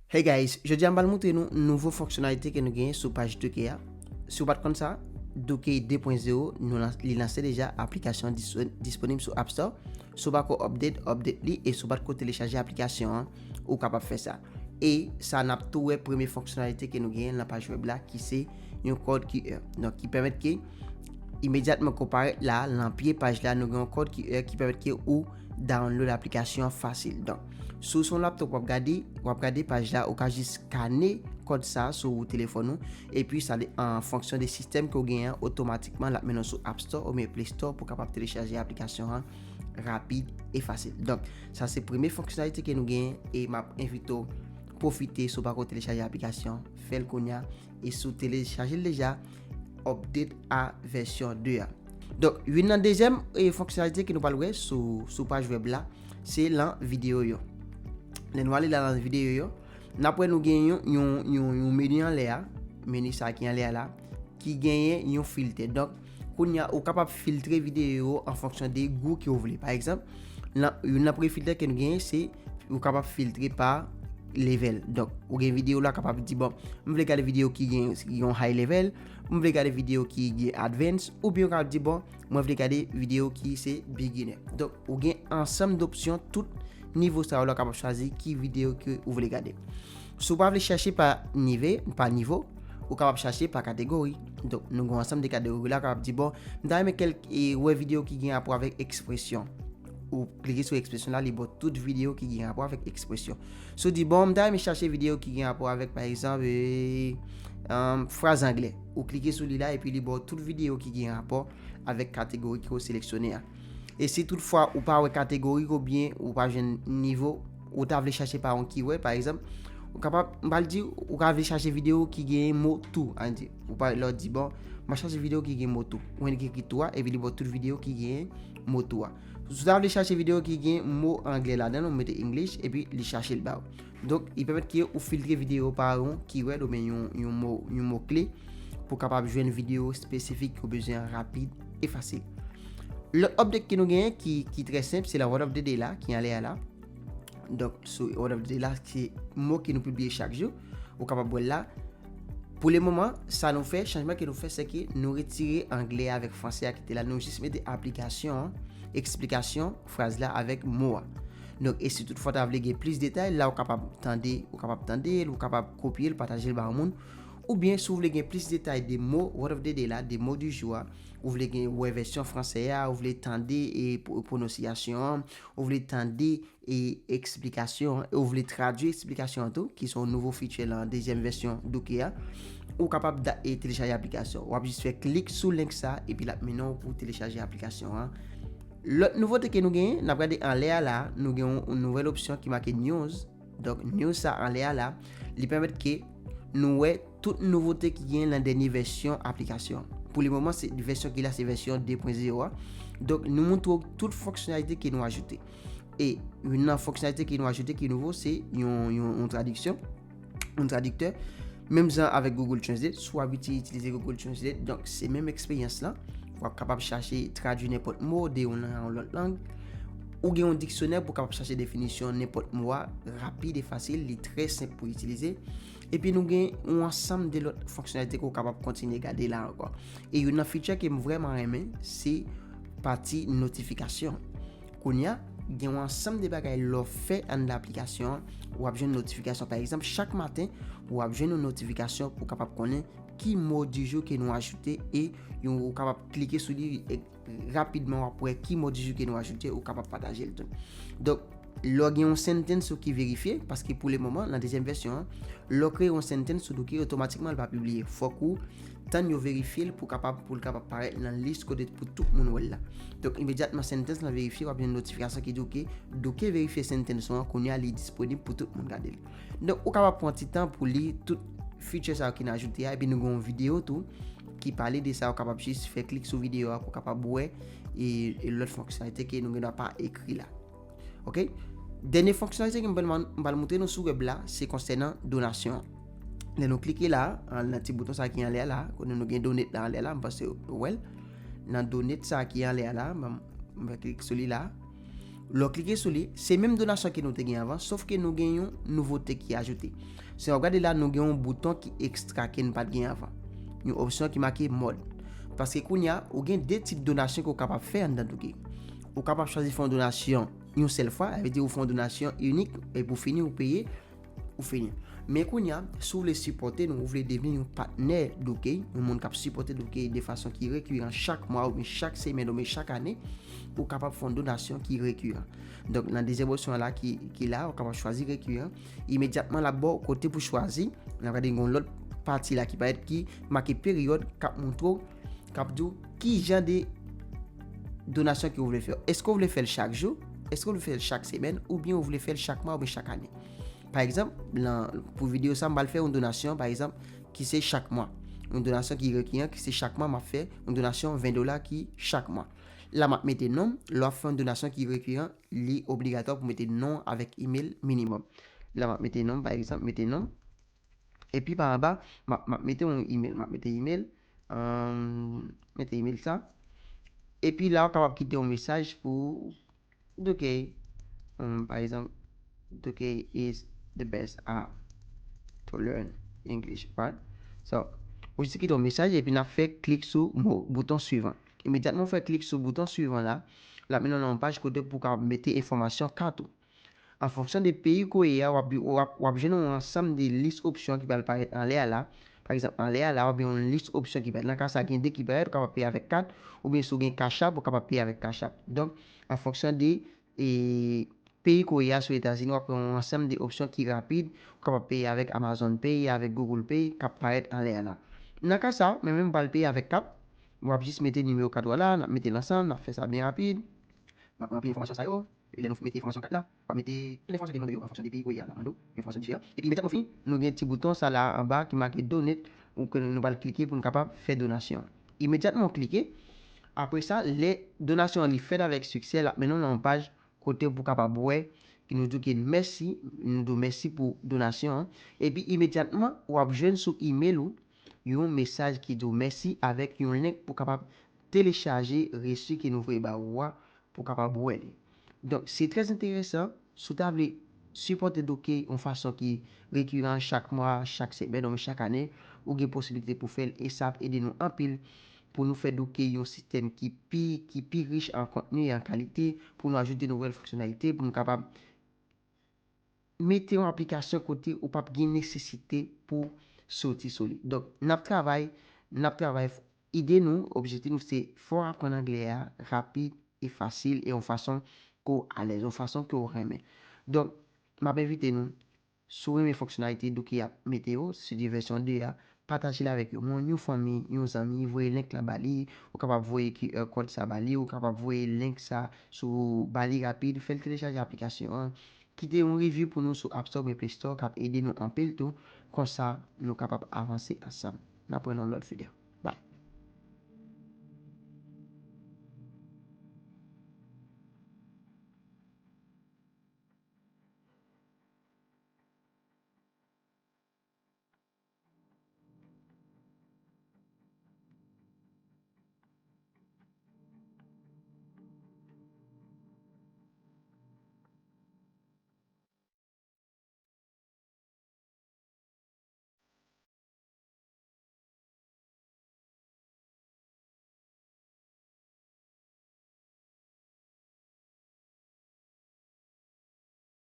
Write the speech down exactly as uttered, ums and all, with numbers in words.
Hey guys, jodi a m pral montre nou nouvo fonksyonalite ke nou genyen sou paj Dookey a. Si w pa t konn sa, Dookey de pwen zewo, nou lans-, li lanse deja, aplikasyon an dis-, disponib sou App Store. Si w pa ko update, update li, e si w pa t ko telechaje aplikasyon an, ou kapab fè sa. E sa n ap tou wè premye fonksyonalite ke nou genyen nan paj web la, ki se yon kòd Q R. Donk, ki pèmèt ke imedyatman ke w parèt la, nan pye paj la, nou gen yon kòd Q R ki pèmèt ke ou download aplikasyon an fasil. Donk, si w se yon laptop w ap gade, w ap gade paj la, ou ka jis skane kòd sa sou telefòn ou, epi sa de, an fonksyon de sistèm ke w genyen an, otomatikman l ap mennen w sou App Store oubyen Play Store pou w kapab telechaje aplikasyon an rapid e fasil. Donk, sa se premye fonksyonalite ke nou genyen e m ap envite w pwofite, si w pa ko telechaje aplikasyon, fè l kounye a, e si w telechaje l deja, update a vèsyon de a. Donk, youn nan dezyèm e fonksyonalite ke nou pral wè sou, sou paj web la, se lan videyo yo. Lè nou ale la lan videyo yo, n ap wè nou gen yon, yon, yon, yon meni anlè a, meni sa ki anlè a la, ki genyen yon filtè. Donk, kounye a, ou kapab filtre videyo yo an fonksyon de gou ke w vle. Pa egzanp, lan, youn nan premye filtè ke nou genyen, se ou kapab filtre pa level. Donk, ou gen videyo la, kapab di, bon, m vle gade videyo ki gen, ki gen yon high level, m vle gade videyo ki gen advance, oubyen ou kapab di, bon, mwen vle gade videyo ki se beginner. Donk, ou gen ansanm dopsyon, tout nivo sa yo la, ou kapab chwazi ki videyo ke ou vle gade. Si w pa vle chache pa nive, pa nivo, ou kapab chache pa kategori. Donk, nou gen ansanm de kategori la, ou kapab di, bon, m ta renmen kèk, e, wè videyo ki gen rapò avèk ekspresyon. Ou klike sou ekspresyon la, li ba w tout videyo ki gen rapò avèk ekspresyon. Si w di, bon, m ta renmen chache videyo ki gen rapò avèk, pa egzanp, e, um, fraz anglè. Ou klike sou li la, epi li ba w tout videyo ki gen rapò avèk kategori ke w seleksyone a. E si toutfwa ou pa wè kategori oubyen ou pa jwenn nivo, ou ta vle chache pa yon keyword, pa egzanp, ou kapab, m pral di, ou ka vle chache videyo ki gen mo tou, ann di. Ou pa, lè w di, bon, m a chache videyo ki gen mo tou. Ou enn ki ekri tou a, epi li ba w tout videyo ki gen mo tou a. Si w ta vle chache videyo ki gen mo anglè ladan l, ou mete English, epi li chache l ba w. Donk, li pèmèt ke ou filtre videyo pa yon keyword oubyen yon, yon mo, yon mo kle pou kapab jwenn videyo espesifik ke w bezwen an rapid e fasil. Lòt update ke nou genyen ki, ki trè senp, se lan Word of the Day la, ki anlè a la. Donk, sou Word of the Day la, se mo ke nou pibliye chak jou. Ou kapab wè l la. Pou le moman, sa nou fè, chanjman ke nou fè, se ke nou retire anglè avèk fransè a ki te la. Nou jis mete aplikasyon an, eksplikasyon fraz la avèk mo a. Donk, e si toutfwa w ta vle gen plis detay, la ou kapab tande, ou kapab tande l, ou kapab kopye l, pataje l ba yon moun. Oubyen, si w vle gen plis detay de mo Word of the Day la, de mo du jour a, ou vle gen wè vèsyon fransè a, ou vle tande e pwo-, pwononsyasyon an, ou vle tande e eksplikasyon an, e ou vle tradui eksplikasyon an tou, ki se yon nouvo feature lan dezyèm vèsyon Dookey a, ou kapab da-, e telechaje aplikasyon. W ap jis fè klik sou link sa, epi l ap mennen w pou telechaje aplikasyon an. Lòt nouvote ke nou genyen, n ap gade anlè a la, nou gen yon, yon nouvèl opsyon ki make news. Donk, news sa anlè a la, li pèmèt ke nou wè tout nouvote ki gen lan dènye vèsyon aplikasyon an. Pou le moman, se vèsyon ki la, se vèsyon de pwen zewo a. Donk, nou montre w tout fonksyonalite ke nou ajoute. E youn nan fonksyonalite ke nou ajoute ki nouvo, se yon, yon, yon tradiksyon, yon tradiktè. Menm jan avèk Google Translate, si w abitye itilize Google Translate, donk se menm eksperyans lan. W ap kapab chache tradui nenpòt mo de yon lang a yon lòt lang. Ou gen yon diksyonè pou w kapab chache definisyon nenpòt mo a rapid e fasil, li trè senp pou itilize. Epi nou gen yon ansanm de lòt fonksyonalite ke w kapab kontinye gade la ankò. E youn nan feature ke m vrèman renmen, se pati notifikasyon. Kounye a, gen yon ansanm de bagay lè w fè anndan aplikasyon an, w ap jwenn notifikasyon. Pa egzanp, chak maten, w ap jwenn yon notifikasyon pou w kapab konnen ki mo du jour ke nou ajoute e yon, ou kapab klike sou li e rapidman w ap wè ki mo du jour ke nou ajoute, ou kapab pataje l tou. Donk, lè w gen yon sentence ou ki verifye, paske pou le moman, nan dezyèm vèsyon an, lè w kreye yon sentence sou Dookey, otomatikman, l pa pibliye. Fòk ou tann yo verifye l pou kapab, pou l kapab parèt nan lis kote pou tout moun wè l la. Donk, imedyatman sentence lan verifye, w ap jwenn notifikasyon ki di w ke Dookey verifye sentence ou an, kounye a li disponib pou tout moun gade l. Donk, ou kapab pran ti tan pou li tout feature sa yo ki n ajoute a, epi nou gen yon videyo tou ki pale de sa, ou kapab jis fè klik sou videyo a pou w kapab wè e, e lòt fonksyonalite ke nou gen dwa pa ekri la. Oke? Dènye fonksyonalite ke m pral, m pral montre nou sou web la, se konsènan donasyon an. Lè nou klike la, an, nan ti bouton sa ki anlè a la, kote nou gen donate la anlè la, m panse ou wè l. Nan donate sa ki anlè a la, m, m fè klik sou li la. Lè w klike sou li, se menm donasyon ke nou te gen anvan, sof ke nou gen yon nouvote ki ajoute. Si w ap gade la, nou gen yon bouton ki ekstra ke n pa t gen anvan. Yon opsyon ki make mòd. Paske kounye a, ou gen de tip donasyon ke w kapab fè anndan Doge. Ou kapab chwazi fè yon donasyon yon sèl fwa, sa vle di ou fè yon donasyon inik, epi w fini, ou peye, ou fini. Men kounye a, si w vle sipòte nou, ou vle devni yon patnè Doge, yon moun k ap sipòte Doge de fason ki rekiran chak mwa oubyen chak semèn oubyen chak ane, ou kapab fè yon donasyon ki rekiran. Donk, nan dezyèm opsyon an la ki, ki la, ou kapab chwazi rekiran. Imedyatman, l ap ba w kote pou chwazi. N ap gade yon lòt pati la ki parèt ki make peryòd k ap montre w, k ap di w ki jan de donasyon ke w vle fè. Èske w vle fè l chak jou? Èske w vle fè l chak semèn? Oubyen w vle fè l chak mwa oubyen chak ane? Pa egzanp, nan, pou videyo sa, m pral fè yon donasyon, pa egzanp, ki se chak mwa. Yon donasyon ki rekiran, ki se chak mwa, m ap fè yon donasyon ven dola ki chak mwa. La, m ap mete non m. Lè w ap fè yon donasyon ki rekiran, li obligatwa pou mete non avèk email minimòm. La, m ap mete non m, pa egzanp, mete non m. Epi pa anba, m ap, m ap mete yon email, m ap mete email, um, mete email sa. Epi la, w kapab kite yon mesaj pou Doge, um, pa egzanp, Doge is the best app to learn English, right? So, ou jis kite yon mesaj epi n ap fè klik sou mo, bouton swivan. Imedyatman w fè klik sou bouton swivan la, l ap mennen w nan yon paj kote pou w kapab mete enfòmasyon kat ou. An fonksyon de peyi ke w ye a, w ap, w ap, w ap jwenn yon ansanm de lis opsyon ki pral parèt anlè a la. Pa egzanp, anlè a la, w ap gen yon lis opsyon ki parèt. Nan ka sa, gen de ki parèt, ou kapab peye avèk kat, oubyen si w gen Cash App, ou kapab peye avèk Cash App. Donk, an fonksyon de, e, peyi ke w ye a, si w Etazini, w ap gen yon ansanm de opsyon ki rapid, ou kapab peye avèk Amazon Pay, avèk Google Pay, k ap parèt anlè a la. Nan ka sa, mwen menm, m pral peye avèk kat, w ap jis mete nimewo kat ou a la, n ap mete l ansanm, n ap fè sa byen rapid. M ap ranpli enfòmasyon sa yo. Epi lè nou fin mete enfòmasyon kat la, w ap mete tout enfòmasyon ki mande yo an fonksyon de peyi ke w ye a la, mande w enfòmasyon diferan. Epi imedyatman fini, nou gen ti bouton sa la anba ki make donate ou ke nou pral klike pou nou kapab fè donasyon. Imedyatman w klike, apre sa, lè donasyon an li fèt avèk siksè, l ap mennen w nan yon paj kote pou w kapab wè, ki nou di w ke mèsi, nou di w mèsi pou donasyon an. Epi imedyatman, w ap jwenn sou email ou yon mesaj ki di w mèsi avèk yon link pou w kapab telechaje resi ke nou voye ba ou a pou w kapab wè li. Donk, se trè enteresan. Si w ta vle sipòte Doge yon fason ki rekiran chak mwa, chak semèn, oubyen chak ane, ou gen posibilite pou fè l e sa ap ede nou anpil pou nou fè Doge yon sistèm ki pi, ki pi rich an kontni e an kalite, pou nou ajoute nouvèl fonksyonalite, pou nou kapab mete yon aplikasyon kote ou p ap gen nesesite pou soti sou li. Donk, n ap travay, n ap travay. Ide nou, objektif nou se fè w aprann anglè a rapid e fasil e yon fason ke w alèz, yon fason ke w renmen. Donk, m ap envite nou, si w renmen fonksyonalite Doge ap mete yo, se te vèsyon de a, pataje l avèk yon moun, yon fanmi, yon zanmi, voye link la ba li, ou kapab voye Q R code sa ba li, ou kapab voye link sa sou ba li rapid, fè l telechaje aplikasyon an, kite yon review pou nou sou App Store oubyen Play Store k ap ede nou anpil tou, konsa nou kapab avanse ansanm. N ap wè nan lòt videyo.